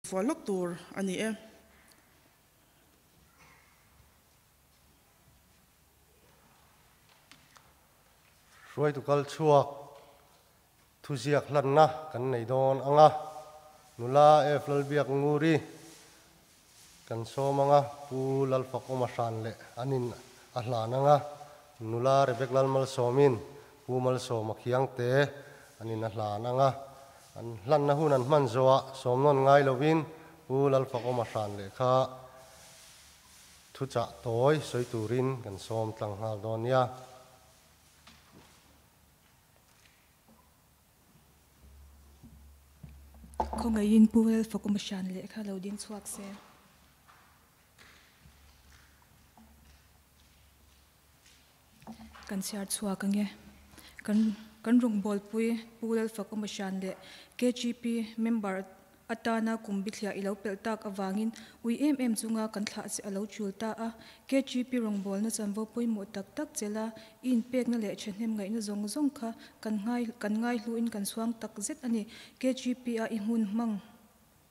Fual lawk tur a ni e. Hruaitu kal chhuak thuziak hlanna kan nei dawn ang a, nula F Lalbiak Nguri kan sawm ang a, Pu Lalfakawma hran leh an in a hlan ang a, nula Rebek Lalmalsawmin Pu Malsawma Khiangte an in a hlan ang a, an hlanna hun an hman zawhah sawmnawn ngai lovin Pu Lalfakawma hran leh kha Thuchah tawi sawi turin kan sawm tlang nghal dawn nia. Khawngaihin Pu Lalfakawma hran lehkha lo ding chhuak se. Kan chhiar chhuak ang e. Kan kan rawngbawlpui Pu Lalfakawma hran leh KGP member atana kum bithliah i lo pelh tak avangin ui em em chunga kan thlah che a lo tul ta a. KGP rawngbawlna chanvo pawimawh tak tak chela i inpekna leh thahnem ngaihna zawng zawng kha kan ngai kan ngaihluin kan chhuang tak zet a ni. KGP a i hmun hmang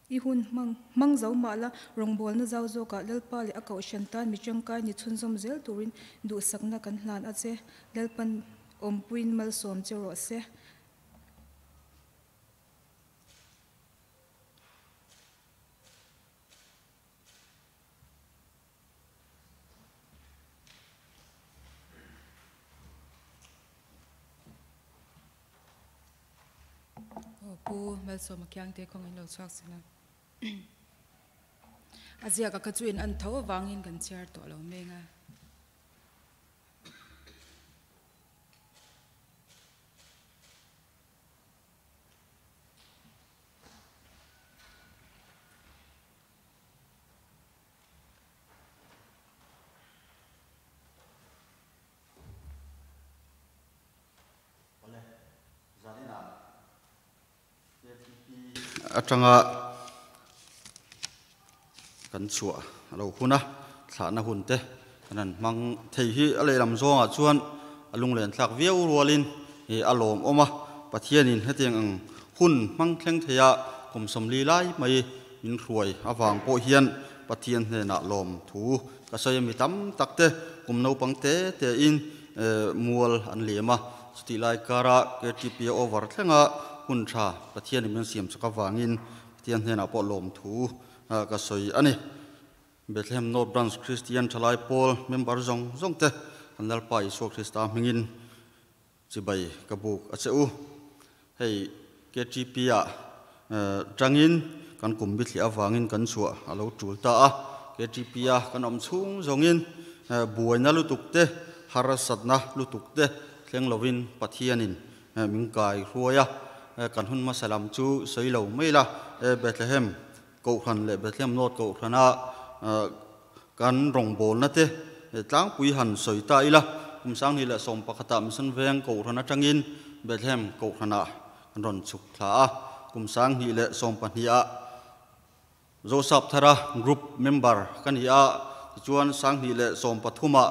I hun hmang hmang zo mah la, rawngbawlna zau zawkah Lalpa leh a kohhran tan mi tangkai ni chhunzawm zel turin duhsakna kan hlan a che. Lalpan awmpuiin malsawm che rawh se. Aw Pu Malsawma Khiangte khawng in lo chhuak sin a. A ziak a kha chu in an tho avangin kan chhiar tawh lo meng a. Awle, zaninah KTP atanga kan chhuah a lo hun a, thlahna hun te kan han hmang thei hi a lehlam zawngah chuan a lunglen thlak viau rualin a lawmawm a, Pathianin hetiang ang hun hmang thleng theia kum sawmli lai mai min hruai avang pawh hian Pathian hnenah lawm thu ka sawi a, mi tam tak te kum naupang te tein mual an liam a, chutih lai kara KTP a over thlenga hun tha Pathianin min siam chak avangin Pathian hnenah pawh lawm thu ka sawi a ni. Bethlehem North Branch Kristian Thalai Pawl member zawng zawng te kan Lalpa Isua Krista hmingin Chibai ka buk a che u. Hei KTP ah tangin kan kum bithliah avangin kan chhuah a lo tul ta a. KTP a kan awm chhung zawngin buaina lutuk te, harsatna lutuk te thleng lovin Pathianin min kai hruai a. Kan hun hmasa lam chu sawi lo mai la, Bethlehem Kohhran leh Bethlehem North Kohhrana kan rawngbawlna te tlangpui han sawi ta ila, kum 2011ah Mission Veng Kohhran atangin Bethlehem Kohhranah kan rawn chhuk thla a, kum 2012ah Joseph Thara Group member ka ni a, tichuan 2013ah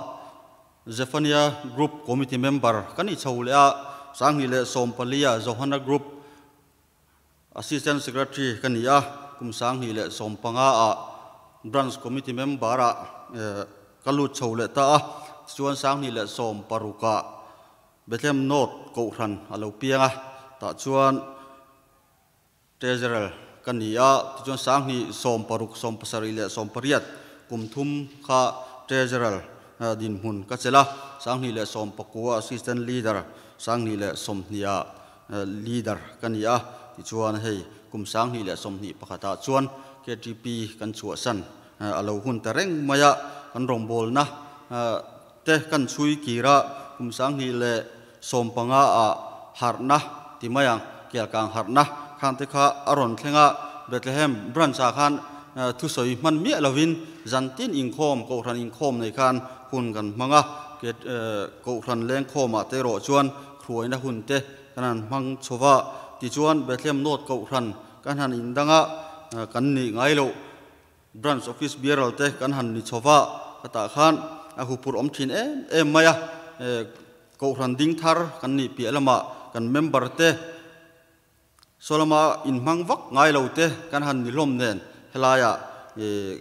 Zephaniah Group Committee member ka ni chho leh a, 2014ah Johana Group Assistant Secretary ka ni a, kum 2015 ah Branch Committee Member ah ka lut chho leh ta a, tichuan 2016 ah Bethlehem North Kohhran a lo piang a, tah chuan Treasurer ka ni a, tichuan 2016, 17 leh 18 kum thum kha Treasurer dinhmun ka chelh a, 2019 Assistant Leader, 2020 ah Leader ka ni a, tichuan hei kum 2021 ah chuan KTP kan chhuahsan a lo hun ta reng mai a, kan rawngbawlna te kan chhui kir a, kum 2015 ah harhna ti mai ang, Kelkang harhna khan te kha a rawn thleng a, Bethlehem branch ah khan thusawi hman miah lovin zantin inkhawm, Kohhran inkhawm nei khan hun kan hmang a, Kohhran lengkhawm ah te erawh chuan Hruaina hun te kan han hmang chho va, tichuan Bethlehem North Kohhran kan han indang a, kan nih ngai loh Branch Office Bearer te kan han ni chho va, ka tah khan a huphurh awm thin em em mai a, Kohhran ding thar kan nih piah lamah kan member te Saw lama inhmang vak ngai lo te kan han ni hlawm nen Helaia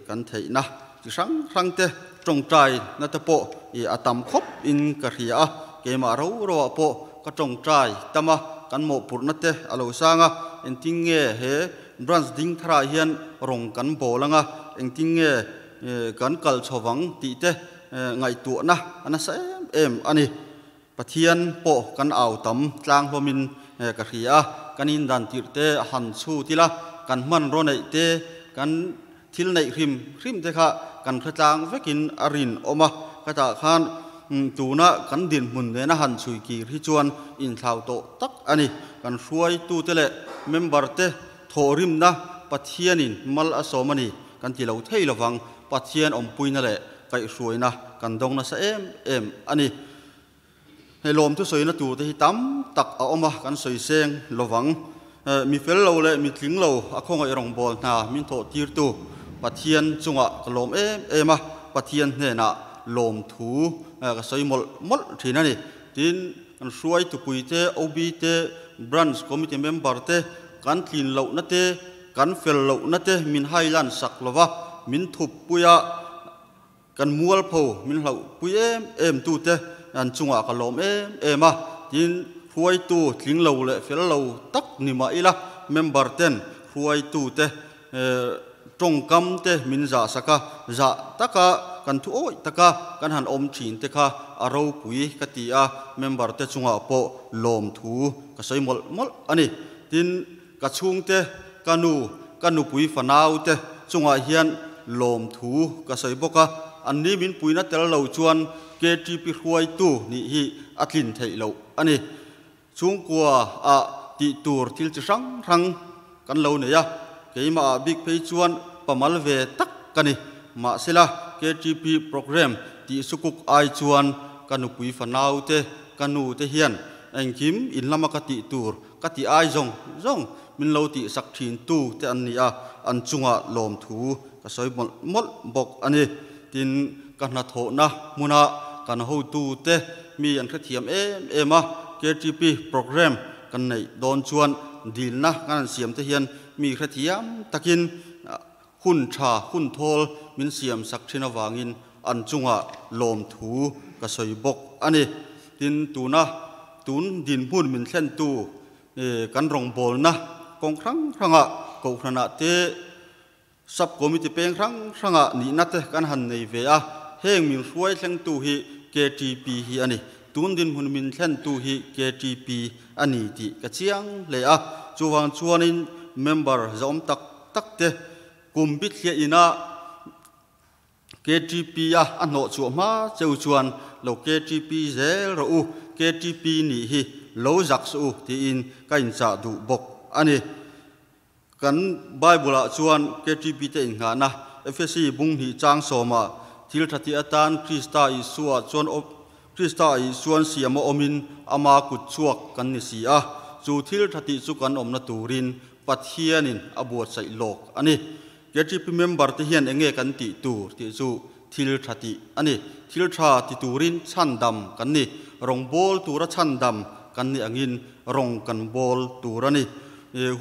kan theihna chi hrang hrang te tawngtai na te pawh a tam khawp in ka hria a, keimah ro ro ah pawh ka tawngtai tam a, kan mawhpurhna te a lo sang a, engtin nge he branch ding tharah hian rawng kan bawl anga, engtin nge kan kal chho vang tih te ngaihtuahna a nasa em em a ni. Pathian pawh kan au tam tlang hlawmin ka hria a, kan indan tirh te han chhut ila, kan hmanraw neih te, kan thil neih hrim hrim te kha kan hre tlang vekin a rinawm a, khatah khan tuna kan dinhmun nena han chhui kir hi chuan inthlau tawh tak a ni. Kan hruaitute leh member te thawhrimna Pathianin mal a sawm a ni kan ti lo thei lovang, Pathian awmpuina leh kaihhruaina kan dawng nasa em em a ni. Hei lawm thusawina tur te hi tam tak a awm a, kan sawi seng lovang. Mi fel lo leh mi tling lo a khawngaih rawngbâwl hna min thawh tirtu Pathian chungah ka lawm em em a, Pathian hnenah lawm thu ka sawi mawlh mawlh thin a ni. Tin, kan hruaitupui te, OB te, Branch Committee member te, kan tlin lohna te, kan fel lohna te min hailan sak lova, min thup pui a, Kan mualpho min hlauhpui em em tute an chungah ka lawm em em a, tin hruaitu tling lo leh fel lo tak ni mah ila member ten hruaitute tawngkam te min zah sak a, zah taka kan thu awih taka kan han awm thin te kha a ropui ka ti a, member te chungah pawh lawmthu ka sawi mawlh mawlh a ni. Tin Ka chhungte, ka nu, ka nupui fanau te chungah hian lawmthu ka sawi bawk a, anni min puina tel lo chuan KTP hruaitu nih hi a tlin theih loh a ni. Chhungkua ah tih tur thil chi hrang hrang kan lo nei a, keimah ah bik phei chuan pamal ve tak ka ni. Mahsela KTP program tih sukuk ai chuan ka nupui fanau te, ka nu te hian engkim in lama ka tih tur Ka ti ai zawng zawng min lo tih sak thin tu te an ni a, an chungah lawmthu ka sawi mawlh mawlh bawk a ni. Tin, ka hnathawhna hmuna kan hotu te mi an hrethiam em em a, KTP program kan neih dawn chuan dilna kan han siam te hian mi hrethiam takin hun tha hun thawl min siam sak thin avangin an chungah lawmthu ka sawi bawk a ni. Tin, tuna tun dinhmun min thlentu kan rawngbawlna kawng hrang hrangah Kohhranah te Sub Committee peng hrang hrangah nihna te kan han nei ve a, heng min hruai thlengtu hi KTP hi a ni. Tun dinhmun min thlentu hi KTP a ni tih ka chiang hle a, chuvang chuanin member zahawm tak tak te kum bithliah inah KTP a a hnawh chhuah hma cheu chuan lo KTP zel rawh u, KTP nih hi lo zak suh u tiin ka inchah duh bawk a ni. Kan Bible ah chuan KTP te innghahna Efesi bung hnih chang sawmah thil tha tih atan Krista Isua chuan Krista Isuan siam a awmin ama kut chhuak kan ni si a, chu thil tha tih chu kan awmna turin Pathianin a buatsaih lawk a ni. KTP member te hian enge kan tih tur tih chu thil tha tih a ni. Thil tha ti turin chhandam kan ni. Rawngbawl tura chhandam kan nih angin rawng kan bawl tur a ni.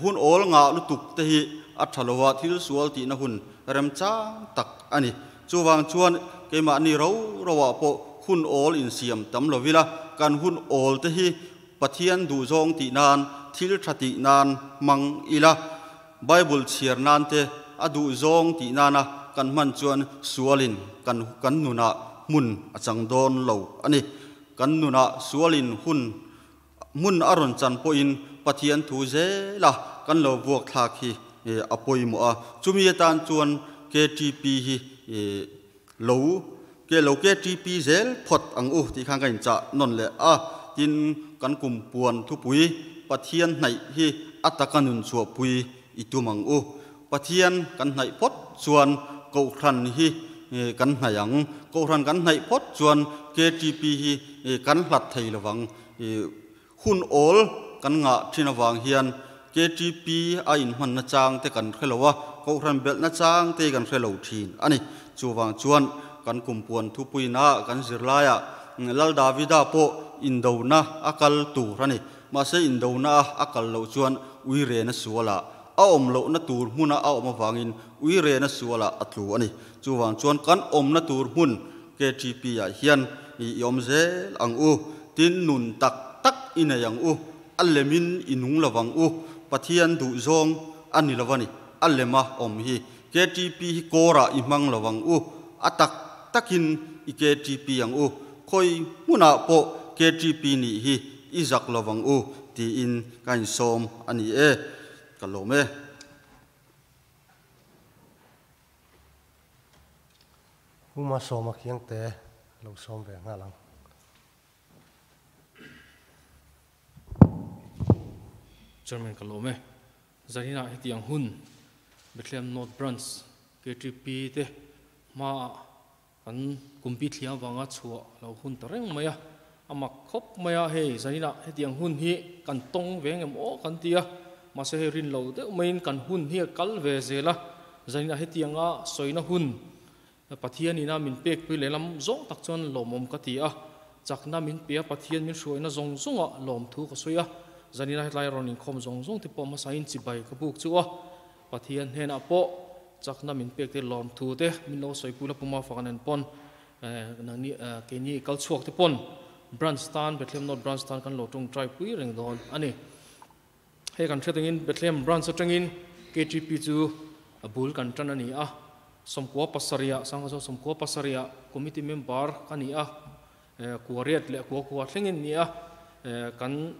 Hun awl ngah lutuk te hi a tha lo a, thil sual tihna hun remchang tak a ni. Chuvang chuan keimahni ro roah pawh hun awl insiam tam lo ila, kan hun awl te hi Pathian duhzawng tih nan, thil tha tih nan hmang ila, Bible chhiar nan te a duhzawng tih nana kan hman chuan sualin kan kan nunah hmun a chang dawn lo a ni. Kan nunah sualin hun hmun a rawn chan pawhin Pathian thu zela kan lo vuak thlak hi a pawimawh a. Chumi atan chuan KTP hi Lo ke lo KTP zel phawt ang u tih khan ka inchah nawn leh a, tin kan kum puan thupui Pathian hnaih hi a taka nun chhuahpui i tum ang u. Pathian kan hnaih phawt chuan Kohhran hi kan hnaih ang, Kohhran kan hnaih phawt chuan KTP hi kan hlat thei lovang. Hun awl kan ngah thin avang hian KTP a inhmanna chang te kan hre lo a, Kohhran belhna chang te kan hre lo thin a ni. Chuvang chuan kan kumpuan thupuina kan zirlaiah Lal Davida pawh indona a kal tur a ni. Mahse indona a kal loh chuan uirena sualah A awm lohna tur hmuna a awm avangin uirena sualah a tlu a ni. Chuvang chuan kan awmna tur hmun KTP ah hian i awm zel ang u. Tin, nun tak tak i nei ang u. A lemin i nung lovang u. Pathian duhzawng a ni lo a ni. A lema awm hi KTP hi kawrah i hmang lovang u. A tak takin i KTP ang u. Khawi hmunah pawh KTP nih hi i zak lovang u tiin ka insawm a ni e. Ka lawm e. Puma sawma khiangte lo sawm ve nghal ang. Chairman ka lawm e. Zaninah hetiang hun Bethlehem North Branch KTP te hmaah kan kumpi thliam vanga chhuah a lo hun ta reng mai a, a mak khawp mai a, hei zaninah hetiang hun hi kan tawng ve ngem aw kan ti a, mahse hei rin lo deuh maiin kan hun hi a kal ve zel a, zaninah hetianga sawina hun Pathianina min pekpui lehlam zawng tak chuan lawmawm ka ti a, chakna min pe a, Pathian min hruaina zawng zawngah lawmthu ka sawi a, zaninah hetlai rawn inkhawm zawng zawng te pawh hmasain chibai ka buk chu a, Pathian hnenah pawh chakna min pek te lawmthu te min lo sawi pui la puma fak anen pawn nangni keini kal chhuak te pawn Branch tan Bethlehem North Branch tan kan lo tawngtai pui reng dawn a ni. Hei kan hriat angin Bethlehem Branch atangin KTP chu a bul kan tan a ni a, sawmkua pasarih ah sangha chu sawmkua pasarih ah committee member ka ni a, kuariat leh kua kua thlengin ni a, kan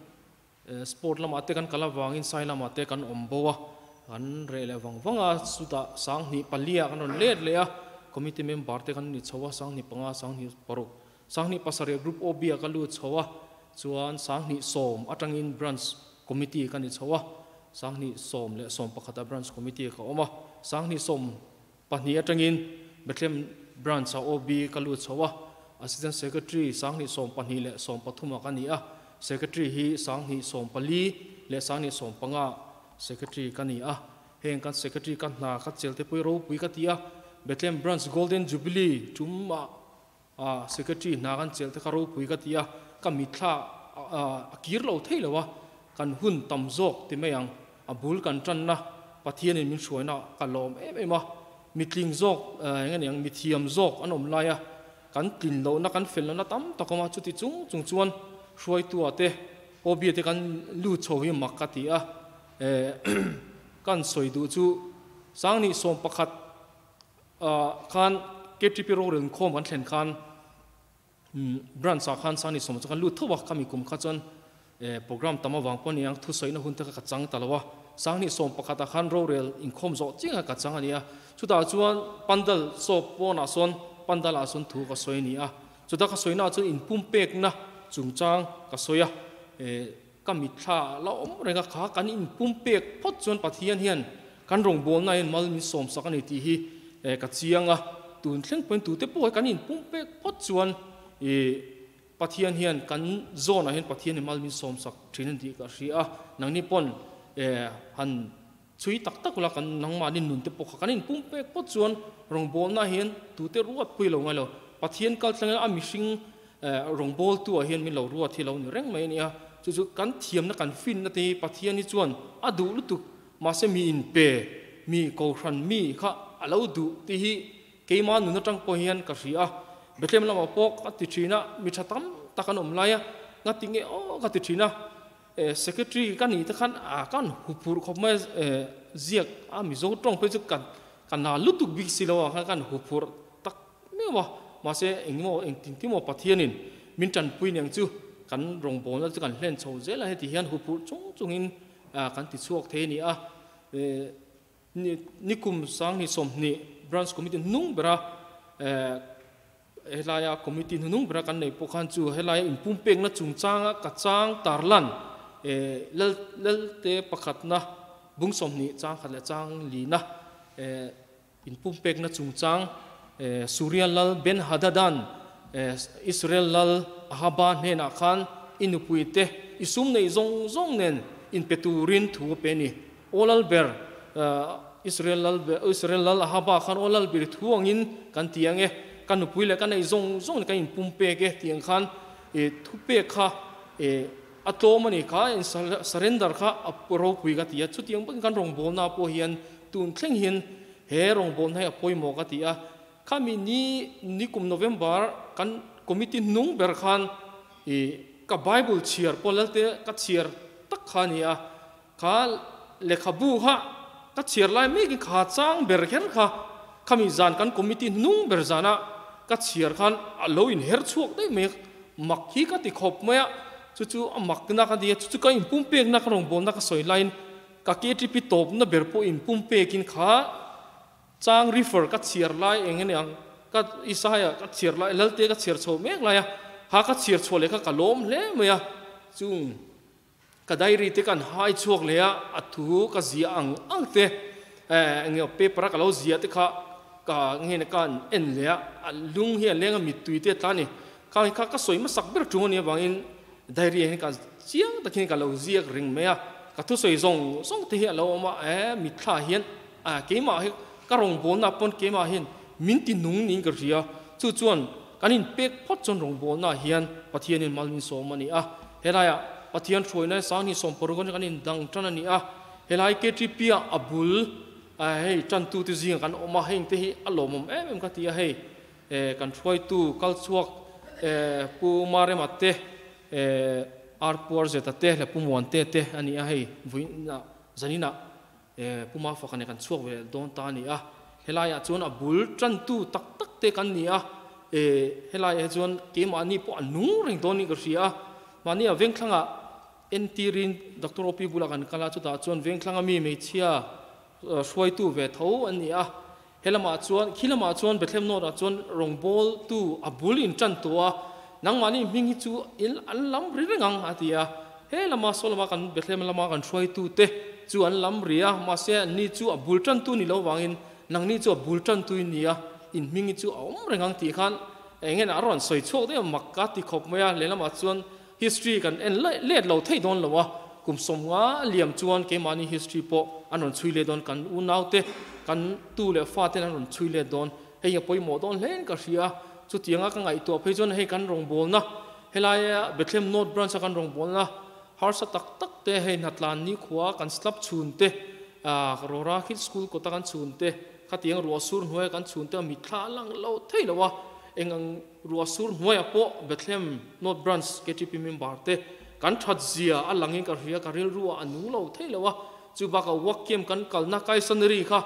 Sport lamah te kan kal avangin sai lamah te kan awm bo a, kan reh leh vang vang a, chutah sanghnih paliah kan rawn let leh a, committee member te kan ni chho a, sanghnih panga, sanghnih paruk, sanghnih pasarih group OB ah ka lut chho a, chuan sanghnih sawm atangin branch committee ka ni chho a, sanghnih sawm leh sawm pakhatah branch committee ka awm a, sanghnih sawm pahnih atangin Bethlehem branch ah OB ka lut chho a, Assistant Secretary sanghnih 12 leh 13 ah ka ni a, Secretary hi sanghnih 14 leh sanghnih 15 Secretary ka ni a, heng kan Secretary ka hna ka chel te pawh hi ropui ka ti a, Bethlehem branch Golden Jubilee tum ah A secretary hna kan chelh te kha ropui ka ti a, ka mitthla a kir lo thei lo a, kan hun tam zawk ti mai ang, a bul kan tanna Pathianin min hruaina ka lawm em em a, mitling zawk eng aniang mithiam zawk an awm lai a, kan tlin lohna kan fel lohna tam tak awm a, chuti chung chung chuan hruaitua te Obia te kan lut chho hi mak ka ti a, kan sawi duh chu Sangni 11 khan KTP rorel inkhawm kan thlen khan branch ah khan Sangni sawm chu kan lut tho a, khami kum kha chuan program tam avang pawh a ni ang thusawina hun te kha ka chang ta lo a, Sangni 11 ah khan rorel inkhawm zawh chiang a ka chang a ni a, chutah chuan pandal saw pawnah sawn pandal ah sawn thu ka sawi a ni a, chutah ka sawina ah chuan inpumpekna chungchang ka sawi a, Ka mitthla ah la awm reng a, kha kan inpumpek phawt chuan Pathian hian kan rawngbawlna hian mal min sawmsak a ni tih hi ka chiang a, tun thleng pawhin tute pawh hi kan inpumpek phawt chuan Pathian hian kan zawnah hian Pathian hi mal min sawmsak thin a ni tih ka hria a, nangni pawn han chhui tak tak ula kan nangmahni nun te pawh kha kan inpumpek phawt chuan rawngbawlna hian tute ruat pui lo ngai lo, Pathian kal thlengin a mihring rawngbawltu ah hian min lo ruat hi lo ni reng mai a ni a, chu chu kan thiamna kan finna te hi Pathian hi chuan a duh lutuk, mahse mi inpe, mi kohhran mi kha a lo duh tih hi keimah nun atang pawh hian ka hria a, Bethlehem lamah pawh ka ti thin a, mi tha tam tak an awm lai a, ngati nge aw ka ti thin a, secretary ka nih te khan a kan huphurh khawp mai a, ziak a Mizo tawng phei chu ka na lutuk bik si lo ang khan kan huphurh tak Miau a, mahse engemaw engtin tin maw Pathianin min tanpui niang chu kan rawngbawlna chu kan hlen chho zel a, heti hian huphurh chung chungin kan ti chhuak thei a ni a. Nikum Sangni 20 Branch Committee hnung bera helaia Committee hnung bera kan nei pawh khan chu helaia inpumpekna chungchanga ka chang tarlan Lalte pakhatna bung 20 chang khat leh chang lina Inpumpekna chungchang Suria lal Ben-Hadadan Israel lal Ahaba hnenah khan i nupuite i sum neih zawng zawng nen inpe turin thu a pe a ni. Aw lal ber, Israel lal ber, Israel lal Ahaba khan aw lal ber i thu angin kan ti ang e, ka nupui leh ka neih zawng zawng nen kan inpumpek e tih ang khan thupek kha. a tlawm a ni kha in surrender kha a ropui ka ti a, chutiang bawkin kan rawngbawlna pawh hian tun thleng hian he rawngbawlna hi a pawimawh ka ti a. Khami ni nikum November kan committee hnung ber khan i ka Bible chhiar pawh Lalte ka chhiar tak kha a ni a, kha lehkhabu kha ka chhiar lai mekin kha chang ber kher kha khami zan kan committee hnung ber zana ka chhiar khan a lo inher chhuak daih mai a, mak hi ka ti khawp mai a, chu chu a makna ka ti a, chu chu ka inpumpekna ka rawngbawlna ka sawi laiin ka KTP tawpna ber pawh inpumpekin kha Chang refer ka chhiar lai eng nge niang ka Isaiah ka chhiar lai Lalte ka chhiar chho mek lai a ha ka chhiar chhuah leh kha ka lawm hle mai a chung ka diary te kan hai chhuak leh a a thu ka ziah ang ang te eh eng nge paper a ka lo ziah te kha ka nge ni ka en leh a a lung hi a leng a mittui te a tla a ni kha kha ka sawi hmasak ber tung a nih avangin diary ah hian ka chiang takin ka lo ziak reng mai a ka thusawi zawng zawng te hi a lo awm a eh mitthla hian A, keimah hi ka rawngbawlna pawn keimah hian min ti nung niin ka hria. Chu chuan kan inpek phawt chuan rawngbawlnaah hian Pathianin mal min sawm a ni a. Helaiah Pathian hruaina Sangni sawmparukan kan indang tan a ni a. Helai KTP-ah a bul hei tantute zingah kan awm a, heng te hi a lawmawm em em ka ti a. Hei kan hruaitu kalchhuak Pu Marema te, Arpuarzeta te leh Pu Muante te a ni a. Hei vawiinah zaninah E, Pu Mafaka nen kan chhuak ve dawn ta a ni a, helaiah chuan a bul tantu tak tak te kan ni a, e, helaiah hi chuan keimahni pawh a nung reng dawn niin ka hria a, mahni a vengthlangah entirin Doctor OP bulah kan kal a, chutah chuan vengthlanga mi hmeichhia hruaitu ve tho an ni a, helamah chuan khi lamah chuan Bethlehem North ah chuan rawngbawltu a bul in tan tawh a, nangmahni hming hi chu in an lam ri reng ang a ti a, he lama saw lama kan Bethlehem lama kan hruaitu te chu an lam ri a, mahse anni chu a bul tantu ni lo vangin nangni chu a bul tantu in ni a, in hming hi chu a awm reng ang tih khan eng nge a rawn sawi chhuak daih a, mak ka ti khawp mai a, lehlamah chuan History kan en let lo thei dawn lo a, kum sawmnga liam chuan keimahni history pawh an rawn chhui let dawn, kan unaute, kan tu leh faten an rawn chhui let dawn, hei a pawimawh dawn hlein ka hria a, chutianga ka ngaihtuah phei chuan hei kan rawngbawlna, helaia Bethlehem North Branch a kan rawngbawlna harsa tak tak te, hei hnatlan nikhua kan slab chhun te, Rora Khit School kawta kan chhun te, khatiang ruah sur hnuaia kan chhun te a mitthla a lang lo thei lo a, eng ang. Ruah sur hnuaiah pawh Bethlehem North Branch KTP member te kan that zia a langin ka hria, ka rilru ah a nung lo thei lo a, chu bakah work camp kan kalna Kaisaneri kha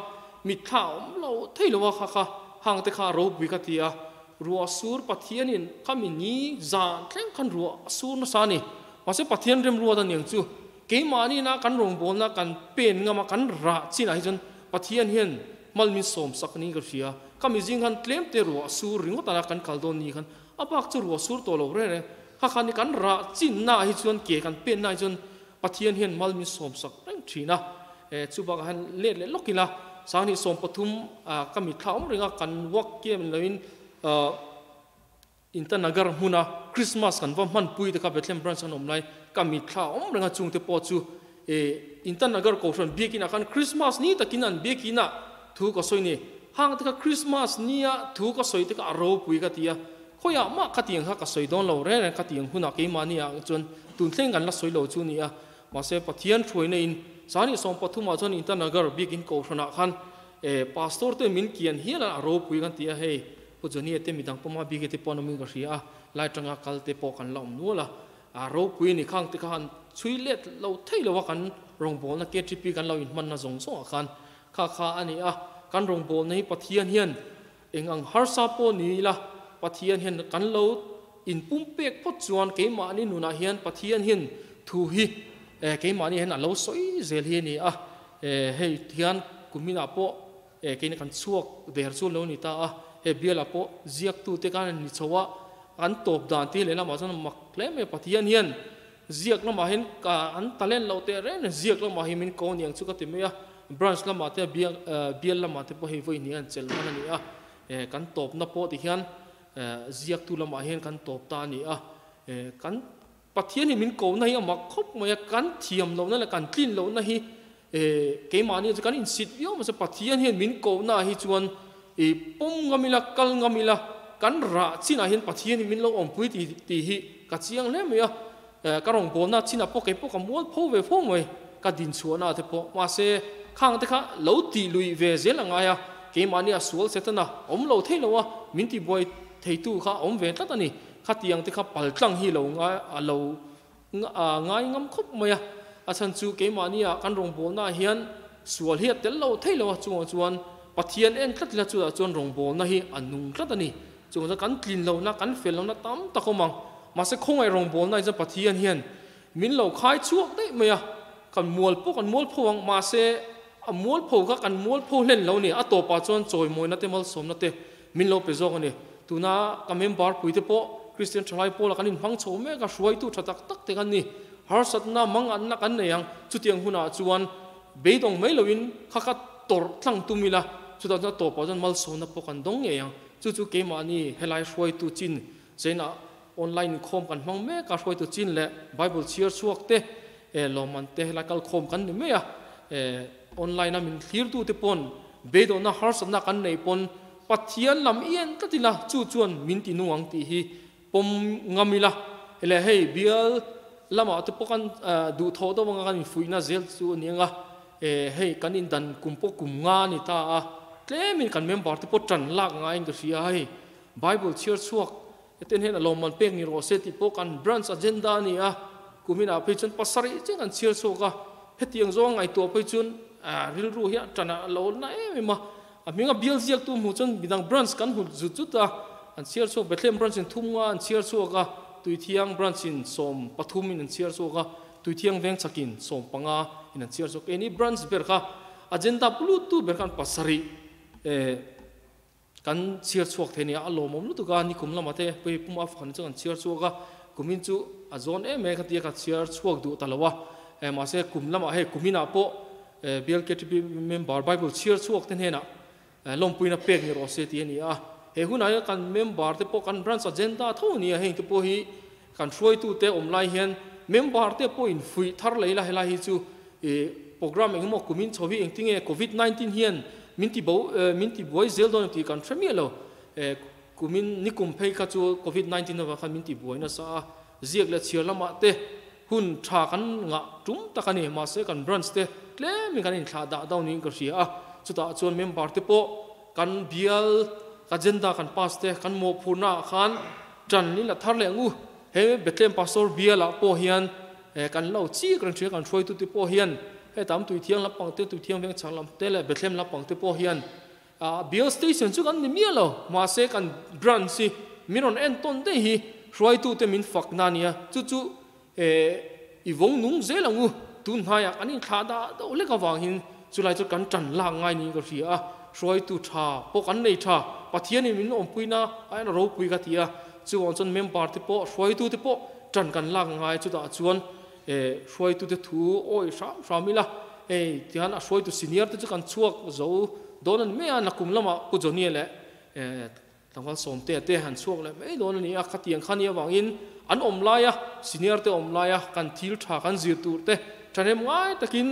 mitthla a awm lo thei lo a, kha kha hang te kha a ropui ka ti a, ruah sur Pathianin khami ni zan thleng khan ruah a sur nasa a ni, mahse Pathian remruat a niang chu keimahni-na kan rawngbawlna kan pen ngam a, kan rah chinah hi chuan Pathian hian mal min sawm sak niin ka hria. Ka mizing khan tlem te ruah sur ringawt a kan kal dawn ni khan a bak chu ruah sur tawh lo reng reng. Kha khan kan rah chinna ah hi chuan ke kan penna ah hi chuan Pathian hian mal min sawm sak reng thin a. E chu bakah hian let leh lawk ila Sanghnih 13 ka mitthla awm reng a kan work camp loin Intanagar hmuna Christmas kan va hmanpui te kha Bethlehem branch an awm lai ka mitthla awm reng a chungte pawh chu e Intanagar Kohhran biakinah khan Christmas ni takin an biakinah thu ka sawi ni hang te kha Christmas nia thu ka sawi te kha a ropui ka ti a khawiah mah khatiang kha ka sawi dawn lo reng reng khatiang hunah keimahni ah chuan tun thleng kan la sawi lo chu ni a mahse Pathian hruaina in Sani 13 ah chuan Intanagar biakin Kohhranah khan e Pastor te min kian hial a ropui kan ti a hei Pu Johnny-a te midang pawh mah bik te pawh an awmin ka hria a, lai tanga kal te pawh kan la awm nual a, a ropui a ni khang te kha han chhui let lo thei lo a, kan rawngbawlna KTP kan lo inhmanna zawng zawngah khan kha kha a ni a, kan rawngbawlna hi Pathian hian eng ang harsa pawh ni ila Pathian hian kan lo inpumpek phawt chuan keimahni nunah hian Pathian hian thu hi keimahni hian a lo sawi zel hi a ni a, hei hian kuminah pawh E keini kan chhuak der chu lo ni ta a, he bialah pawh ziaktute khan an ni chho a, an tawp dan te lehlamah chuan mak hle mai a, Pathian hian ziak lamah hian ka an talent loh teh reng reng ziak lamah hi min ko aniang chu ka ti mai a, branch lamah te bial bial lamah te pawh hei vawi hnih an chelh hman a ni a, e kan tawpna pawh ti hian ziaktu lamah hian kan tawp ta a ni a, e kan Pathian hi min kohna hi a mak khawp mai a, kan thiam lohna leh kan tlin lohna hi keimahni chu kan insit viau mahse Pathian hian min kohna hi chuan pawm ngam ila, kal ngam ila, kan rah chinah hian Pathian hi min lo awmpui tih hi ka chiang hle mai a. Ka rawngbawlna chinah pawh kei pawh ka mual pho ve fo mai, ka din chhuahna te pawh. Mahse, khang te kha lo tih lui ve zel a ngai a, keimahni a sual Setana awm lo thei lo a, min tibuai theitu kha a awm ve tlat a ni. Khatiang te kha paltlang hi lo ngai a lo ngai ngam khawp mai a, a chhan chu keimahni ah kan rawngbawlna ah hian sual hi a tel lo thei lo a, chungah chuan Pathian en tlat ila chutah chuan rawngbawlna hi a nung tlat a ni. Chungah chuan kan tlin lohna, kan fel lohna tam tak awm ang. Mahse khawngaih rawngbawlna hi chuan Pathian hian min lo khai chhuak daih mai a, kan mual pawh kan mual pho ang, mahse a mual pho kha kan mual pho hlen lo a ni, a tawpah chuan chawimawina te malsawmna te min lo pe zawk a ni. Tuna ka member puite pawh Kristian Thalai Pawla kan inhmang chho mek a, hruaitu tha tak tak te kan ni. Harsatna manganna kan nei ang, chutiang hunah chuan beidawng mai loin kha kha tawrh tlang tum ila, chutah chuan a tawpah chuan malsawmna pawh kan dawng ngei ang. Chu chu keimahni helai hruaitu chin China online inkhawm kan hmang mek a, hruaitu chin leh Bible chhiar chhuak te, lawmman te helai kalkhawm kan ni mai a, online a min thlirtu te pawn beidawhna harsatna kan neih pawn Pathian lam i en tlat ila chu chuan min ti nung ang tih hi pawm ngam ila leh hei bial lamah te pawh kan duhthawh deuh anga kan infuihna zel chu a ni ang a, hei kan indan kum pawh kum nga a ni ta a, tlemin kan member te pawh tan lak ngaiin ka hria a hei. Bible chhiar chhuak ten hian a lawmman pek ni rawh se tih pawh kan branch agenda a ni a, kuminah phei chuan pasarih chiah kan chhiar chhuak a, hetiang zawng ngaihtuah phei chuan rilru hi a tan a lo na em em a, a hminga bial ziaktu hmuh chuan midang branch kan hmu zut zut a, an chhiar chhuak Bethlehem branch in thum nga an chhiar chhuak a, Tuithiang branch in 13 in an chhiar chhuak a, Tuithiang vengchhak in 15 in an chhiar chhuak, keini branch ber kha agenda puluttu ber khan pasarih Kan chhiar chhuak thei nia, a lawmawm lutuk a, nikum lamah te pui pum a fakhan chu kan chhiar chhuak a, kumin chu a zawn em em khatia ka chhiar chhuak duh ta lo a, eh mahse kum lamah hei kuminah pawh eh BLKTP member Bible chhiar chhuak te hnenah eh lawmpuina pek ni rawh se tih a ni a, he hunah hian kan member te pawh kan branch agenda tho a ni a, heng te pawh hi kan hruaitu te awm lai hian member te pawh in fuih thar leh ila helai hi chu I program eng emaw kumin chho hi engtinge covid 19 hian min ti bo min ti buai zel dawn tih kan hre miah lo. Kumin nikum phei kha chu covid 19 avang khan min ti buai nasa a, ziak leh chhiar lamah te hun tha kan ngah tum tak a ni. Mahse kan branch te tlemin kan inthlah dah dau niin ka hria a, chutah chuan member te pawh kan bial agenda kan pass te kan mawhphurhna ah khan tan in la thar leh ang u. He Bethlehem Pastor bialah pawh hian He kan lo chik reng thin a, kan hruaitute pawh hian he tam Tuithiang lampang te, Tuithiang veng chhak lam te leh Bethlehem lampang te pawh hian ah bial station chu kan ni miah lo, mahse kan branch hi min rawn en tawn daih hi hruaitute min fak na nia, chu chu eh i vawng nung zel ang u, tun hnaiah kan inthlah dah deuh hlek avangin chulai chu kan tan lak ngai niin ka hria a, hruaitu tha pawh kan nei tha, Pathianin min awmpuina a ropui ka ti a, chuvang chuan member te pawh hruaitute pawh Ṭan kan lak ngai chutah chuan hruaitute thu awi hram hram ila, hei tihian a hruaitu senior te chu kan chhuak zo dawn a ni mai a, nakum lamah Pu Johnny leh tlangval Sawmtea te han chhuak leh mai dawn a ni a, khatiang kha nia vangin an awm laia senior te awm laia kan thil ṭha kan zir tur te ṭhahnem ngai takin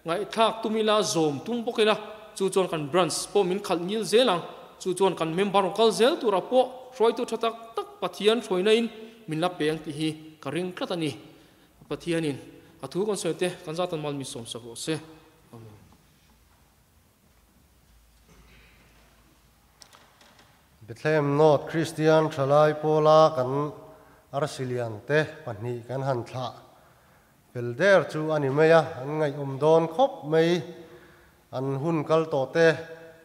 Ngaihthlak tum ila, zawm tum bawk ila, chu chuan kan branch pawh min khalh ngil zel ang. Chu chuan kan member rawn kal zel turah pawh hruaitu tha tak tak Pathian hruaina-in min la peng tih hi ka ring tlat a ni. Pathianin a thu kan sawi te kan zatan mal min sawmsak rawh se. Amen. Bethlehem North Christian Thalai Pawla kan arsi lian te pahnih kan han thlah Fel der chu a ni mai a, an ngaihawm dawn khawp mai. An hun kal tawh te,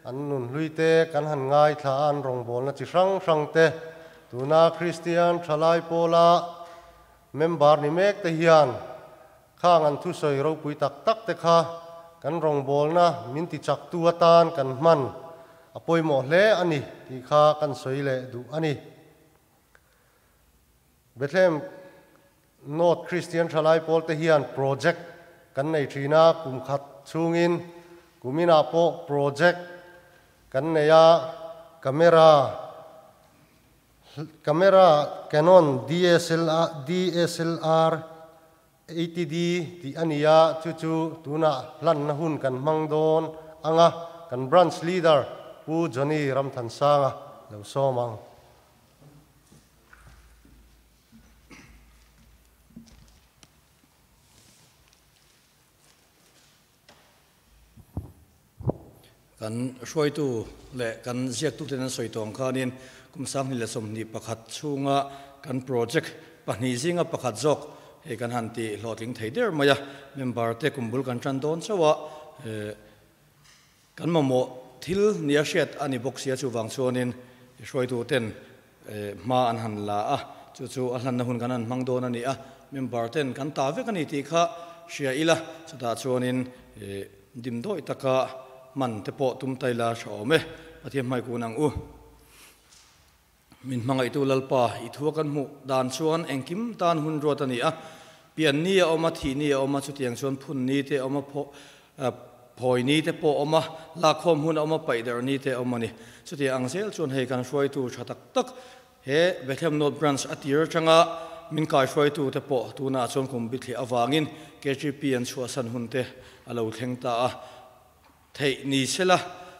an nun hlui te kan han ngaithla a, an rawngbawlna chi hrang hrang te. Tuna Kristian thalai pawla member ni mek te hian khang an thusawi ropui tak tak te kha kan rawngbawlna min ti chaktu atan kan hman a pawimawh hle a ni tih kha kan sawi leh duh a ni. Bethlehem North Christian Thalai Pawl te hian project kan nei thin a, kum khat chhungin kuminah pawh project kan nei a, camera camera Canon DSLR DSLR 80D tih a ni a, chu chu tunah hlanna hun kan hmang dawn ang a, kan branch leader Pu Johnny Ramthansanga lo sawm ang. Kan hruaitu leh kan ziaktuten an sawi tawng khanin kum 2021 chhunga kan project pahnih zinga pakhat zawk hei kan han ti hlawhtling thei der mai a, member te kum bul kan tan dawn chauh a, kan mamawh thil nia hriat a ni bawk sia chuvang chuanin hruaituten hma an han la a, chu chu a hlanna hun kan han hmang dawn a ni a, member ten kan ta vek a ni tih kha hria ila, chutah chuanin Dimdawi taka man te pawh tum tai la hra awm e, Pathian hmai kun ang u. Min hmangaihtu Lalpa, i thua kan hmuh dan chuan engkim tan hun ruat a ni a. Pian ni a awm a, thih ni a awm a, chutiang chuan phun ni te a awm a, phawi ni te pawh a awm a, lakkhawm hun a awm a, paihdarh ni te a awm a ni. Chutiang ang zel chuan hei kan hruaitu tha tak tak He Bethlehem North Branch a tir atanga min kaihruaitu te pawh tunah chuan kum bithliah avangin KGP an chhuahsan hun te a lo thleng ta a. Theih ni sela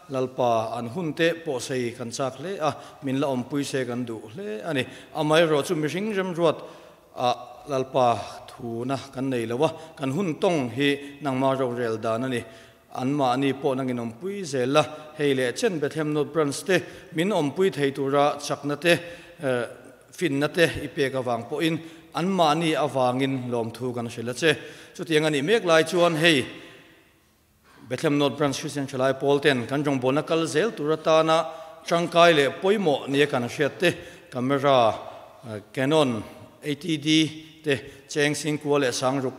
Lalpa an hun te pawh sei kan chak hle a, min la awmpui se kan duh hle a ni. Amaherawh chu mihring remruat ah Lalpa thuna kan nei lo a, kan hun tawng hi nangmah rorel dan a ni. Anmahni pawh nangin awmpui zel la, hei leh chen Bethlehem North Branch te min awmpui thei tura chakna te, finna te i pek avang pawhin anmahni avangin lawmthu kan hrilh a che. Chutiang a nih mek lai chuan hei Bethlehem North Branch Christian Thalai Pawl ten kan rawngbawlna kal zel tur atana tangkai leh pawimawh nia kan hriat te, camera, Canon, ATD te cheng singkua leh sangruk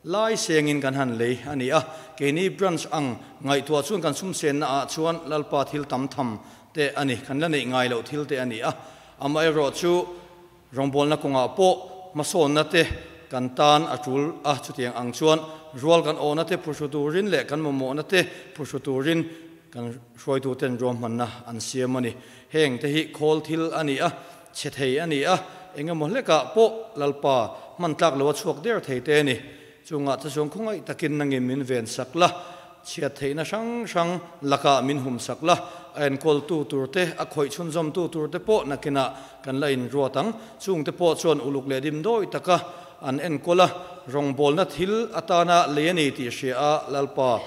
Lai sengin kan han lei a ni a, keini branch ang ngaihtuah chuan kan sumsenna ah chuan Lalpa thil tam tham te a ni, kan la neih ngai loh thil te a ni a. Amaherawh chu rawngbawlna kawngah pawh hmasawnna te kan tan a tul a, chutiang ang chuan rual kan awhna te phuhru turin leh kan mamawhna te phuhru turin kan hruaituten ruahmanna an siam a ni. Heng te hi khawl thil a ni a, Chhe thei a ni a, eng emaw hlekah pawh Lalpa hman tlak lo a chhuak der thei te a ni. Chungah te chuan khawngaih takin nangin min ven sak la, chhiat theihna hrang hrang lakah min hum sak la, a enkawltu tur te, a khawih chhunzawmtu tur te pawh nakinah kan la inruat ang. Chung te pawh chuan uluk leh dimdawi taka an enkawl a, rawngbawlna thil atana lei a ni tih hria a, Lalpa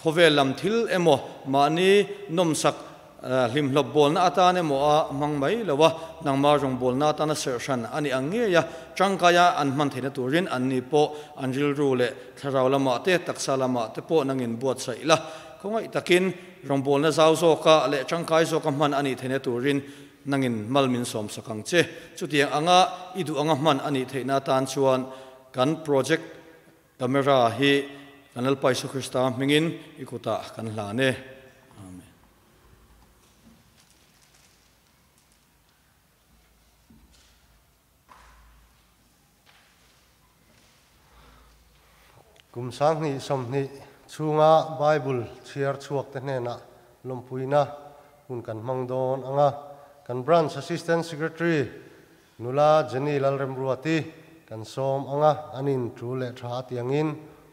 Khawvel lam thil emaw mahni nawmsak hlimhlawp bawlna atan emaw a hmang mai lo a, nangma rawngbawlna atana serh hran a nih ang ngei a, tangkaia an hman theihna turin anni pawh an rilru leh thlarau lamah te, taksa lamah te pawh nangin buatsaih la. Khawngaih takin rawngbawlna zau zawka leh tangkai zawka hman a nih theihna turin nangin mal min sawmsak ang che. Chutiang anga i duh anga hman a nih theihna atan chuan kan project Camera hi kan Lalpa Isu Krista hmingin i kutah kan hlan e. Amen. Kum 2020 chhunga Bible chhiar chhuak te hnenah lawmpuina hun kan hmang dawn ang a, kan Branch Assistant Secretary Nula Jenny Lalremruati kan sawm ang a, an in tul leh tha a tiangin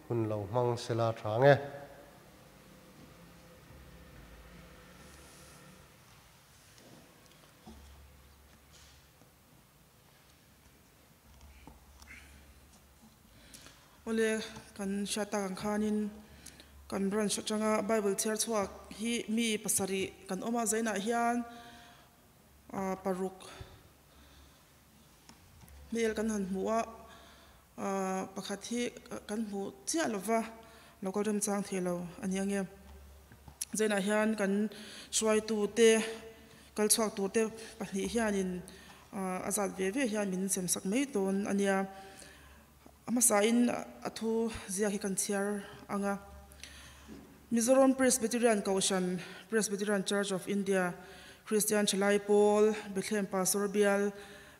hun lo hmang sela tha ang e. Awle, kan hriat tak ang khanin kan branch atanga Bible chhiar chhuak hi mi pasarih kan awm a, zainah hian Paruk hmel kan han hmu a, pakhat hi kan hmu chiah lo va, local remchang thei lo a ni ange. Zainah hian kan hruaitu te, kal chhuak tur te pahnih hianin a zat ve ve hian min sem sak mai dawn a nia. A hmasain a thu ziak hi kan chhiar ang a. Mizoram Presbyterian Kohhran, Presbyterian Church of India, Kristian Thalai Pawl, Bethlehem Pastor Bial,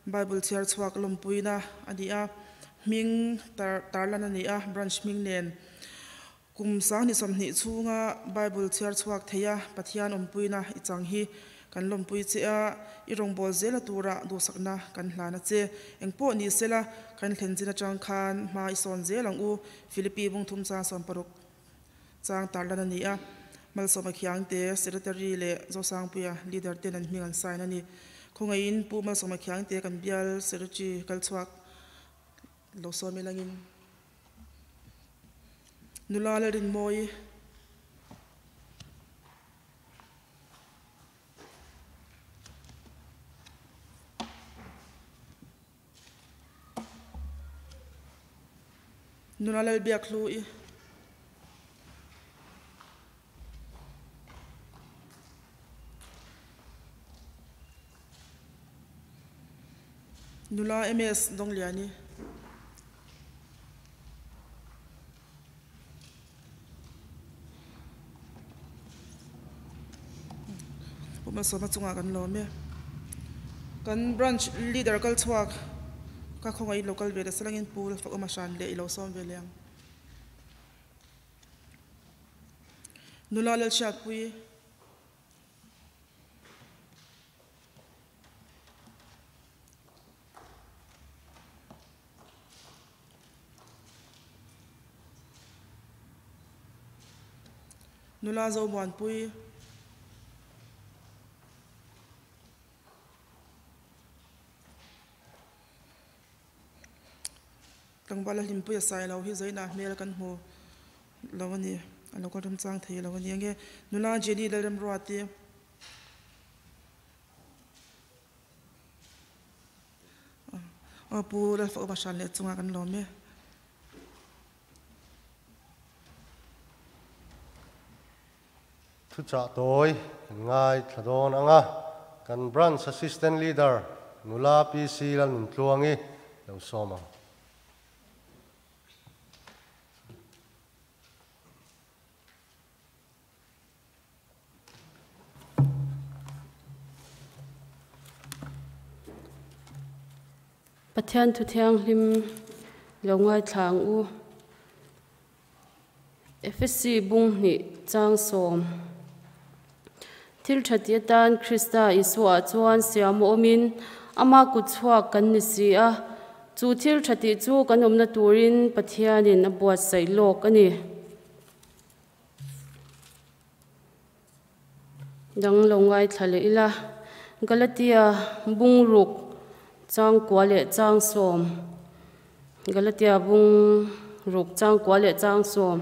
Bible chhiar chhuak lawmpuina a ni a, hming tar tarlan a ni a, branch hming nen. Kum 2020 chhunga Bible chhiar chhuak thei a Pathian awmpuina i chang hi kan lawmpui che a, i rawngbâwl zela tura duhsakna kan hlan a che. Engpawh ni sela, kan thlen chin aṭang khan hma i sawn zel ang u, Philippi bungthum chang 60. Chang tarlan a ni a, Malsawma Khiangte, Secretary leh Zosangpuia, Leader ten an hming an sign a ni. Khawngaihin Pu Malsawma Khiangte kan bial Secretary kal chhuak lo sawm ilangin nula Lalrinmawii. Nula Lalbiakhlu-i. Nula MS Dongliani. Pu Malsawma chungah kan lawm e. Kan branch leader kal chhuak ka khawngaih local ve leh salangin Pu Lalfakawma hran leh i lo sawm ve leh ang. Nula Lalhriatpuii. Nula Zomuanpui. Tlangval a hlimpui a sai lo hi zainah hmel kan hmu lo a ni. A lo kal remchang thei lo a ni. Enge nula Jenny Lalremruati. Aw Pu Lalfakawma hran leh chungah kan lawm e. Thuchah tawi kan ngaithla dawn ang a, kan Branch Assistant Leader Nula PC Lalnuntluangi lo sawm ang. Pathian thu thianghlim lo ngaithla ang u. Efesi bung hnih chang sawm. Thil tha ti atan Krista Isua ah chuan siam awmin ama kut chhuak kan ni si a, chu thil tha tih chu kan awmna turin Pathianin a buatsaih lawk a ni. Dang lo ngaithla leh ila, Galatia bungruk changkua leh changsawm, Galatia bungruk changkua leh changsawm,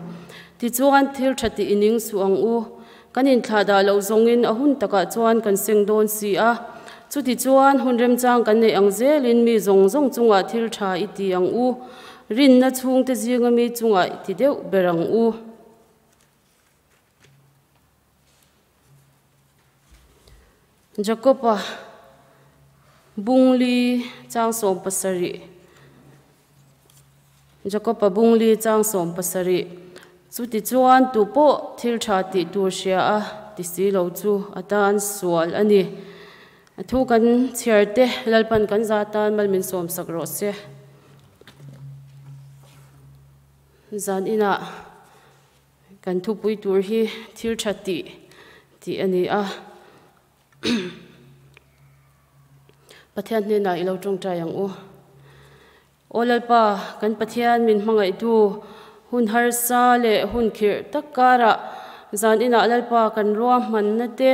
Tichuan thil tha tih i ning suh ang u, kan inthlah dah loh zawngin a hun takah chuan kan seng dawn si a, chutichuan hun remchang kan neih ang zelin mi zawng zawng chungah thil tha i ti ang u, rinna chhungte zinga mi chungah i ti deuh ber ang u. Jakob-a bungli chang 17 Jakob-a bungli chang 17 Chutichuan tu pawh thil tha tih tur hria a ti si lo chu a tan sual a ni. A thu kan chhiar te Lalpan kan za tan mal min sawm sak rawh se. Zan inah Kan thupui tur hi thil tha tih tih a ni a. Pathian hnenah i lo tawngtai ang u. Aw Lalpa, kan Pathian min hmangaihtu hun harsa leh hun khirh tak karah zan inah Lalpa kan ruahmanna te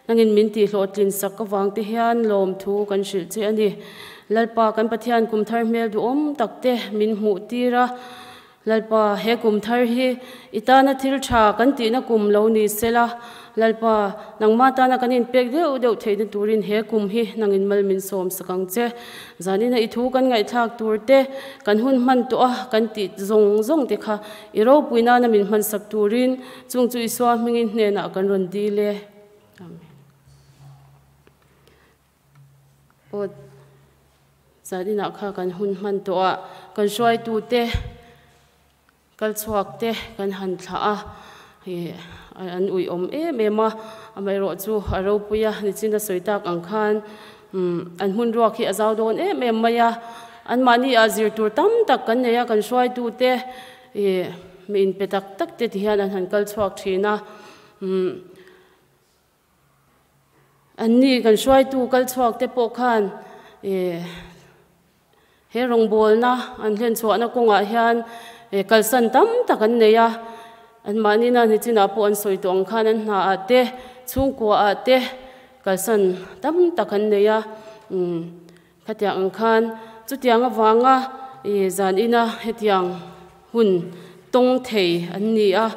nangin min tihhlawhtlin sak avang te hian lawmthu kan hrilh che a ni. Lalpa, kan Pathian kum thar hmel duhawm tak te min hmuh tir a. Lalpa, he kum thar hi i tana thil tha kan tihna kum lo ni sela, Lalpa, nangmah tana kan inpek deuh deuh theihna turin he kum hi nangin mal min sawm sak ang che. Zanina i thu kan ngaihthlak tur te, kan hun hman tawh a kan tih zawng zawng te kha i ropui nana min hman sak turin chung chu Isua hmingin hnenah kan rawn dil e. Amen. Aw, zan inah kha kan hun hman tawh a, kan hruaitute kal chhuak te kan han thlah a, ih an uiawm em em a, amaherawh chu a ropui a, nichin a sawi tak ang khan umm an hmun ruak hi a zau dawn em em mai a, anmahni ah zir tur tam tak kan nei a, kan hruaitute ih mi inpe tak tak te ti hian an han kal chhuak thin a, umm. Anni kan hruaitu kal chhuak te pawh khan he rawngbawlna an hlen chhuahna kawngah hian kalsan tam tak an nei a, anmahni na nichinah pawh an sawi tawh ang khan an hna ah te chhungkua ah te kalsan tam tak an nei a, khatiang ang khan chutiang avanga zan ina hetiang hun tawng thei an ni a,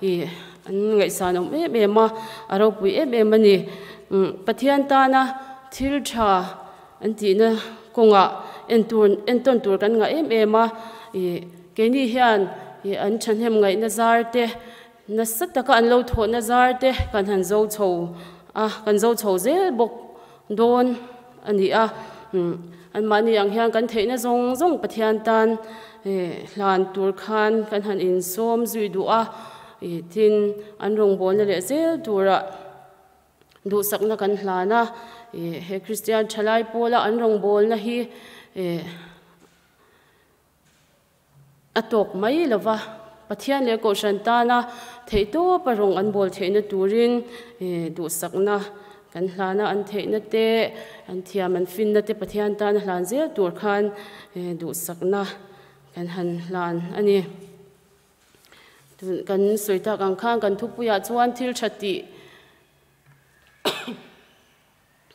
ih an ngaihsan awm em em a, a ropui em em a ni. Pathian tana thil tha an tihna kawngah en tur entawn tur kan ngah em em a, ih. Keini hian an thahnem ngaihna zar te, nasa taka an lo thawhna zar te kan han zo chho a, kan zo chho zel bawk dawn a ni a. Anmahni ang hian kan theihna zawng zawng Pathian tan hlan tur khan kan han insawm zui duh a, tin an rawngbawlna leh zel turah duhsakna kan hlan a. He Kristian thalai pawla an rawngbawlna hi a tawk mai lova, Pathian leh Kohhran tana theihtawp a rawng an bawl theihna turin duhsakna kan hlan a, an theihna te, an thiam an finna te Pathian tana hlan zel tur khan duhsakna kan han hlan a ni. Kan sawi tak ang khan kan thupuiah chuan thil tha tih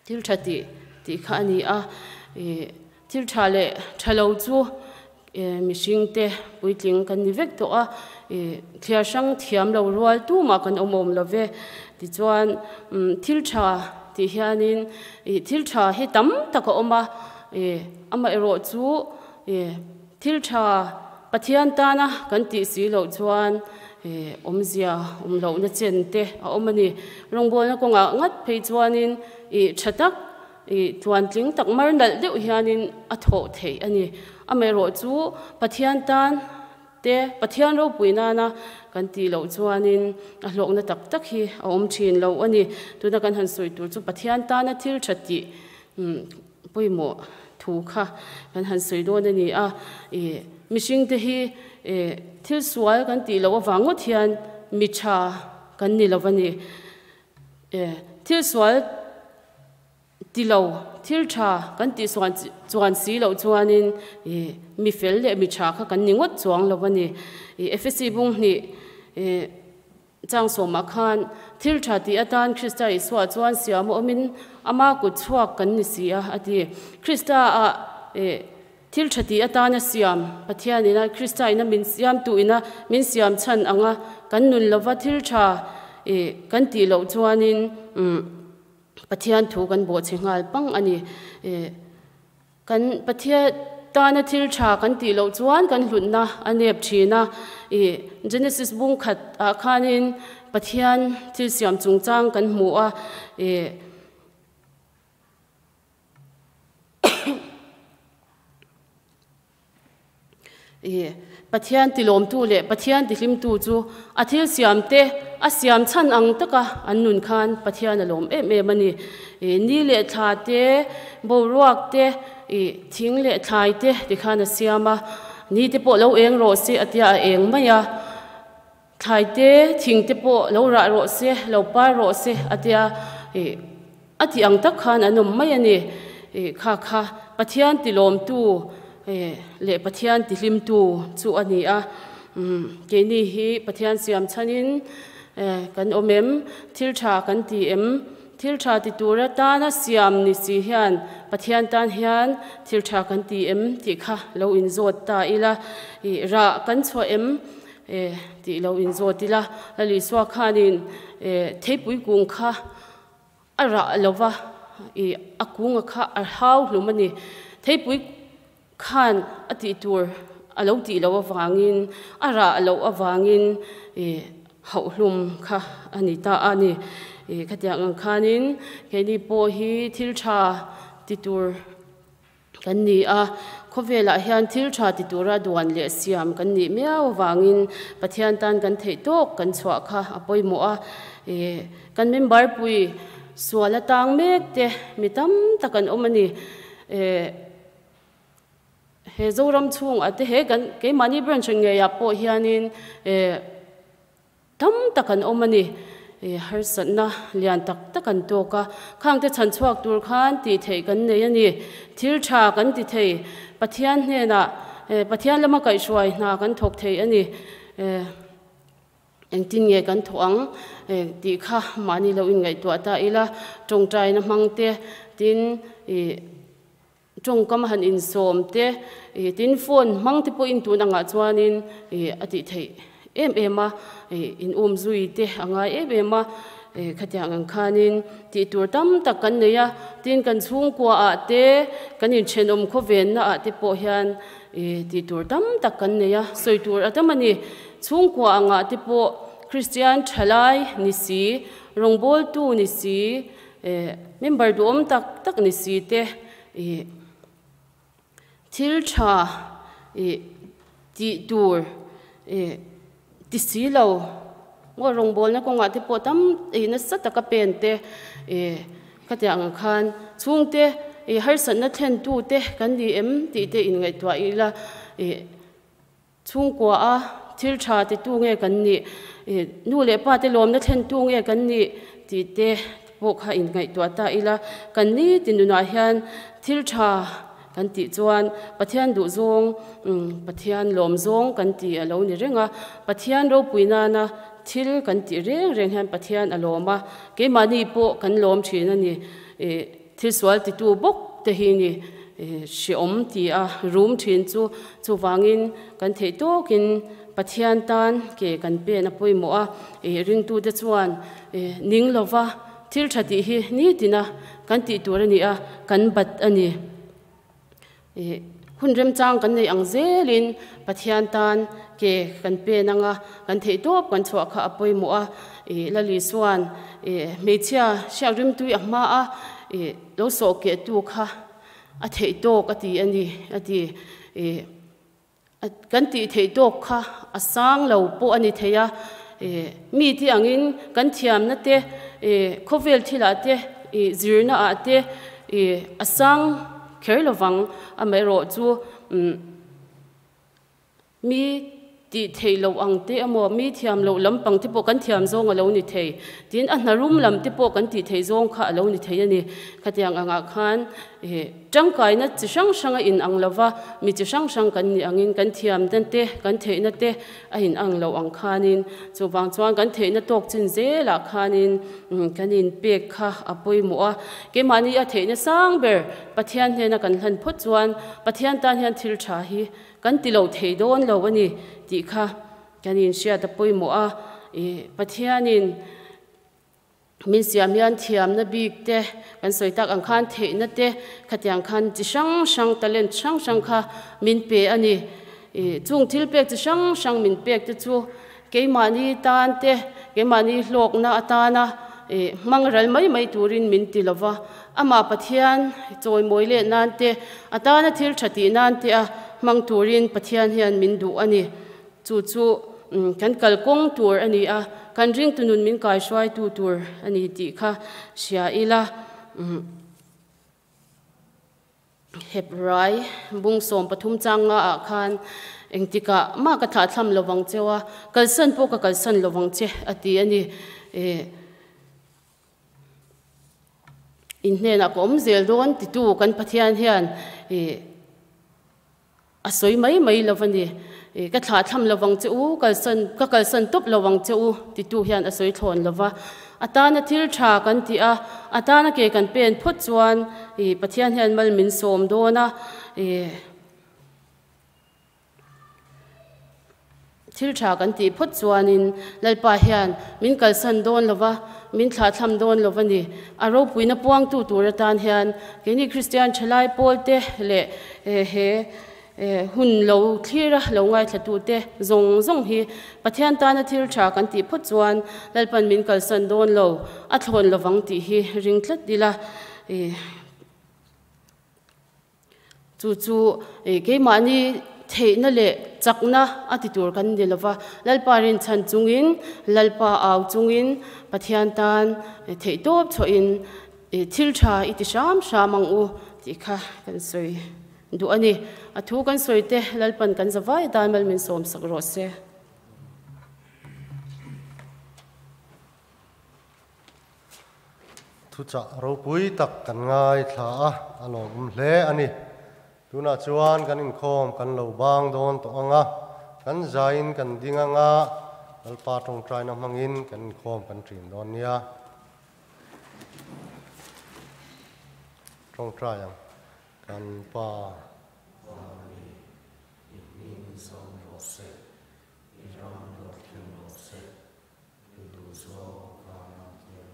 Thil tha tih tih kha a ni a, thil tha leh tha lo chu mihring te puitling kan ni vek tawh a, thliar hrang thiam lo rual tumah kan awm awm lo ve. Tichuan thil tha tih hianin thil tha hi tam tak a awm a, amaherawh chu thil tha Pathian tana kan tih si loh chuan awmzia awm lohna chen te a awm a ni. Rawngbawlna kawngah ngat phei chuanin ih tha tak, ih tluantling tak mar nalh deuh hianin a thawh theih a ni. Amaherawh chu Pathian tan te, Pathian ropui nana kan tih loh chuanin a hlawkna tak tak hi a awm thin lo a ni. Tuna kan han sawi tur chu Pathian tana thil tha tih pawimawh thu kha kan han sawi dawn a ni a, ih mihringte hi ih thil sual kan tih loh avang ngawt hian mi tha kan ni lo a ni. Ih thil sual ti lo, thil tha kan tih suan chuan si loh chuanin ih mi fel leh mi tha kha kan ni ngawt chuang lo a ni. Ih Efesi bung hnih ih Chang sawmah khan thil tha tih atan Krista Isua chuan siam a awmin ama kut chhuak kan ni si a, a ti. Krista ah thil tha tih atana siam Pathian ina Krista ina min siamtu ina min siam chhan anga kan nun lova thil tha kan tih loh chuanin Pathian thu kan bawhchhe nghal pang a ni. Kan Pathian tana thil tha kan tih loh chuan kan hlutna a nep thin a. Ih, Genesis bung khat ah khanin Pathian thil siam chungchang kan hmu a. Ih, Ih, Pathian tilawmtu leh Pathian tihlimtu chu a thil siamte a siam chhan ang taka an nun khan Pathian a lawm em em a ni. Ih, ni leh thla te, boruak te, ih, thing leh thlai te tikhan a siam a. Ni te pawh lo eng rawh se a tia a eng mai a. Thlai te, thing te pawh lo rah rawh se, lo par rawh se a tia, ih, a tih ang tak khan an awm mai a ni. Ih, kha kha Pathian tilawmtu, ih, leh Pathian tihlimtu chu a ni a. Umm, keini hi Pathian siam chhanin, eh, kan awm em? Thil tha kan ti em? Thil tha ti tur atana siam ni si hian Pathian tan hian thil tha kan ti em tih kha lo inzawt ta ila. Ih, rah kan chhuah em? E, tih lo inzawt ila, Lal Isua khanin e, theipui kung kha a rah lo va, i a kunga kha a hau hlum a ni. Theipui khan a tih tur a lo tih loh avangin, a rah loh avangin e, hauh hlum kha a ni ta a ni. E, khatiang ang khanin keini pawh hi thil tha ti tur Kan ni a, khawvelah hian thil tha ti tura duan leh siam kan nih miau avangin Pathian tan kan theih tawk kan chhuah kha a pawimawh a. Kan member pui sual atang mek te mi tam tak an awm a ni. He Zoram chhungah te he kan keimahni branch ngeiah pawh hianin Tam tak an awm a ni. Harsatna lian tak tak an tawk a. Khangte chhan chhuak tur khan tih theih kan nei a ni. Thil tha kan ti thei. Pathian hnenah Pathian lama kaihhruai hna kan thawk thei a ni. Engtin nge kan thawh ang tih kha mahni lo inngaihtuah ta ila. Tawngtaina hmang te tin Tawngkam a han insawm te, ih tin phone hmang te pawhin tun angah chuanin ih a tih theih em em a, ih in um zui te a ngai em em a. Khatiang ang khanin tih tur tam tak kan nei a, tin kan chhungkua ah te, kan inthenawm khawvenna ah te pawh hian tih tur tam tak kan nei a, sawi tur a tam a ni. Chhungkua angah te pawh Kristian thalai ni si, rawngbawltu ni si, member duhawm tak tak ni si te thil tha tih tur ti si lo maw rawngbawlna kawngah te pawh tam nasa taka pen te khatiang ang khan chhungte harsatna thlentu te kan ni em tih te inngaihtuah ila Chhungkua a thil tha ti tu nge kan nih, nu leh pa te lawmna thlen tu nge kan nih tih te pawh kha inngaihtuah ta ila, kan ni ti nunah hian thil tha kan tih chuan Pathian duhzawng, Pathian lawmzawng kan ti a lo ni reng a, Pathian ropui nana thil kan tih reng reng hian Pathian a lawm a, keimahni pawh kan lawm thin a ni. Thil sual titu bawk te hi ni hreawm ti a rum thin chu. Chuvangin kan theih tawkin Pathian tan ke kan pen a pawimawh a, ringtute chuan ning lova thil tha tih hi nitina kan tih tur a ni a, kan bat a ni. Hun remchang kan nei ang zelin Pathian tan ke kan pen anga kan theih tawp kan chhuah kha a pawimawh a. Lali chuan hmeichhia hriak rimtui a hma a lo sawh kehtu kha a theih tawk a ti a ni a ti. Kan tih theih tawk kha a sang lo pawh a ni thei a, mi te angin kan thiamna te, khawvel thilah te, zirna ah te a sang kher lovang. Amaherawh chu mi tih theih loh ang te emaw, mi thiam loh lampang te pawh kan thiam zawng a lo ni thei. Tin, a hnarum lam te pawh kan tih theih zawng kha a lo ni thei a ni. Khatiang angah khan Tangkaina chi hrang hrang a inang lo va, mi chi hrang hrang kan nih angin kan thiamna te, kan theihna te a inang lo ang khanin, chuvang chuan kan theihna tawk chin zelah khanin kan inpek kha a pawimawh a. Keimahni a theihna sang ber Pathian hnena kan hlan phawt chuan Pathian tan hian thil tha hi kan ti lo thei dawn lo a ni tih kha kan inhriat a pawimawh a. Pathianin. Min siam hian thiamna bik te, kan sawi tak ang khan theihna te, khatiang khan chi hrang hrang, talent hrang hrang kha min pe a ni. Chung thil pek chi hrang hrang min pek te chu keimahni tan te, keimahni hlawkna atana hmang ral mai mai turin min ti lo va. Amah Pathian chawimawi leh nan te, a tana thil tha tih nan te a hmang turin Pathian hian min duh a ni. Chu chu kan kalkawng tur a ni a, kan ringtu nun min kaihruaitu tur a ni tih kha hria ila. Hebrai bung 13 chang nga ah khan engtikah mah ka thlahthlam lovang cheu a, kalsan pawh ka kalsan lovang che a ti a ni. In hnenah ka awm zel dawn titu kan Pathian hian A sawi mai mai lo a ni. Ka thlahthlam lo vang che u, kalsan, ka kalsan tawp lo vang che u, titu hian a sawi thlawn lo va. A tana thil tha kan tih a, a tana ke kan pen phawt chuan Pathian hian mal min sawm dawn a. Thil tha kan tih phawt chuanin Lalpa hian min kalsan dawn lo va, min thlahthlam dawn lo a ni. A ropuina puangtu tur atan hian keini Kristian thalai pawlte leh he hun lo thlira lo ngaithlatute zawng zawng hi Pathian tana thil tha kan tih phawt chuan Lalpan min kalsan dawn lo, a thlawn lovang tih hi ring tlat ila. Chu chu keimahni theihna leh chakna a ti tur kan ni lova, Lalpa rinchhan chungin, Lalpa au chungin, Pathian tan theihtawp chhuahin thil tha i ti hram hram ang u tih kha kan sawi duh a ni. A thu kan sawi te Lalpan kan zavai atan mal min sawmsak rawh se. Thuchah ropui tak kan ngaithla a, a lawmawm hle a ni. Tunah chuan kan inkhawm kan lo bang dawn tawh ang a, kan zaiin kan ding ang a, Lalpa tawngtaina hmangin kan inkhawm kan ṭin dawn nia. Tawngtai ang kan Pa. Vani, i hming zawng rawh se, i ram lo thleng rawh se. I duh zawng vang ang hian.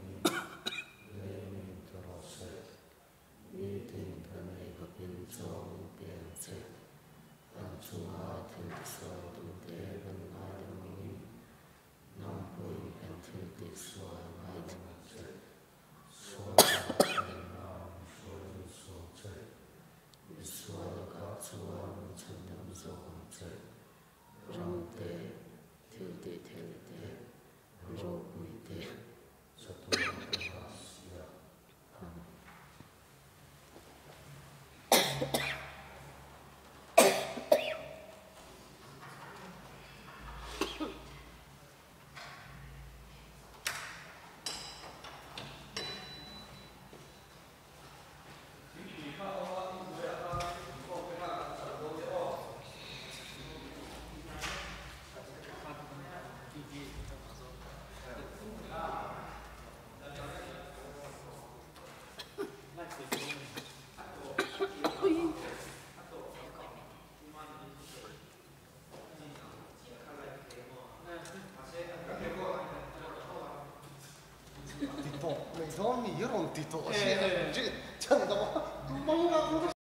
Vawk nei dawn mi hi rawn ti tawh a sia. Chhan dang a, mang ang.